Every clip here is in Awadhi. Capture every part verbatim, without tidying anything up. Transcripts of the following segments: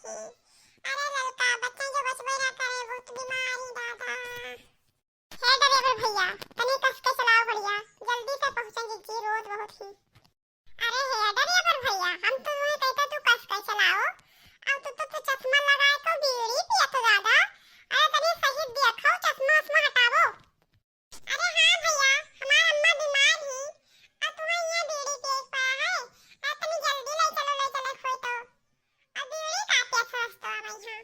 अरे ललका, बच्चा जो बचबे ना करे, बहुत बीमारी दादा। हे ड्राइवर भैया, तनी कस के चलाओ बढ़िया, जल्दी से पहुँचे जीजी, रोड बहुत ही। अरे हे ड्राइवर भैया, हम तो तुम्हें कहते तू कस के चलाओ, अब तू तो, तो चश्मा लगाए तो बीड़ी पियत हो दादा। अरे तनी सही देखो, चश्मा उश्मा हटाओ। अरे हाँ भैया, हमार अम्मा बीमार ही, अब तुम्हें ये बीड़ी पिए के पड़ा है। अरे तनी जल्दी ले चलो, ले चले कोई तो। अब बीड़ी का पियत हो तो हमारे यहाँ।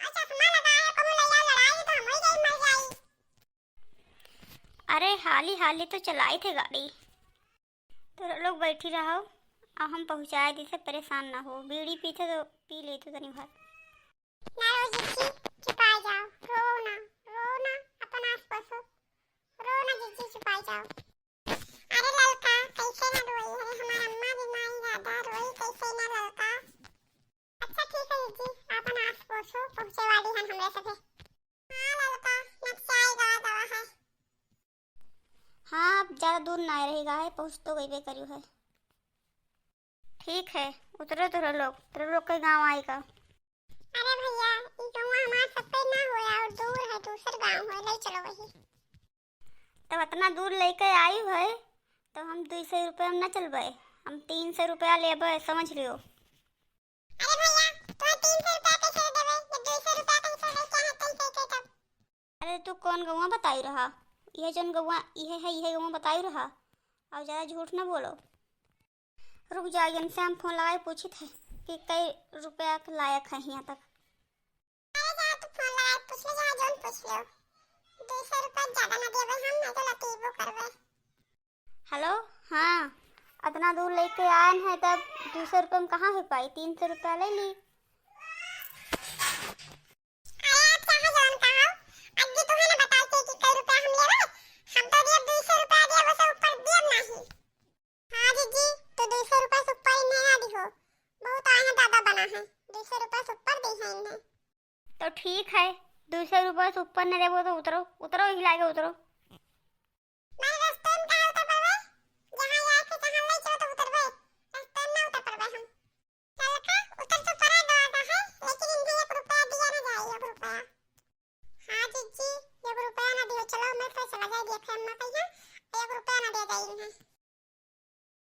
और चश्मा लगाए हो, कहूँ ले जाओ लड़ाई तो हम ही गई मर जाई। अरे हाली हाली तो चलाई थे गाड़ी। तो लोग बैठी रहो, अब हम पहुँचाए दी से, परेशान ना हो। बीड़ी पीते तो पी लेते तनी भर। ना रो जीजी, चुपाई जाओ, रो ना, रो ना, अपन आस पोसो, रो ना जीजी, चुपाई जाओ। अरे ललका, कैसे ना रोई, अरे हमार अम्मा बीमारी दादा, रोई कैसे ना ललका। अच्छा ठीक है जीजी, अपन आस पोसो, पहुँचे वाली हन हमरे सभे। हाँ ललका, नक्साई गवा गवा है। हाँ, अब ज्यादा दूर ना रही गा है, पहुँच तो गईबे करियो है। ठीक है, उतरो तोहरा लोग, तोहरा लोग के गाँव आई का? अरे भैया, ई गौवा हमार सबके ना होया और दूर है, दूसर गाँव है, ले चलो वही। तब इतना दूर लेके आई है, तो हम दुई सौ रुपया में ना चलबे, हम तीन सौ रुपया लेबे, समझ लियो। अरे भैया, तोहे तीन सौ रुपया कैसे दे देबे? जब दुई सौ रुपया कैसे दे, क्या है, कैसे दे तब? अरे तू कौन गौवा बताई रहा? यह जौन गौवा, यह है, यह गौवा बताई रहा। और ज्यादा झूठ ना बोलो। रुक जा, इनसे हम फोन लगाए पूछित है कि कई रुपया के लायक है यहाँ तक। अरे जा, तू फोन लगाए पूछ ले, जा जौन पूछ लो। दुई सौ रुपया ज्यादा ना देबे हम, ना तो लतीबो करबे। हेलो, हाँ, इतना दूर लेके आए हैं, तब दुई सौ रुपये में कहाँ हो पाई? तीन सौ रुपया ले ली। अरे, आप चाहे जौन कहो, अब जी तुम्हें ना बताते कि कई रुपया हम लेबे, हम तो दिए दुई सौ रुपया दिए, बस ऊपर दिए नहीं। हाँ जीजी, तो दुई सौ रुपया से ऊपर इन्हें ना दिहो, बहुत आए हैं, दादा बना है, दुई सौ रुपया से ऊपर दी है इन्हें। तो ठीक है, दुई सौ रुपया से ऊपर न देबो तो उतरो, उतरो, हिला के उतरो।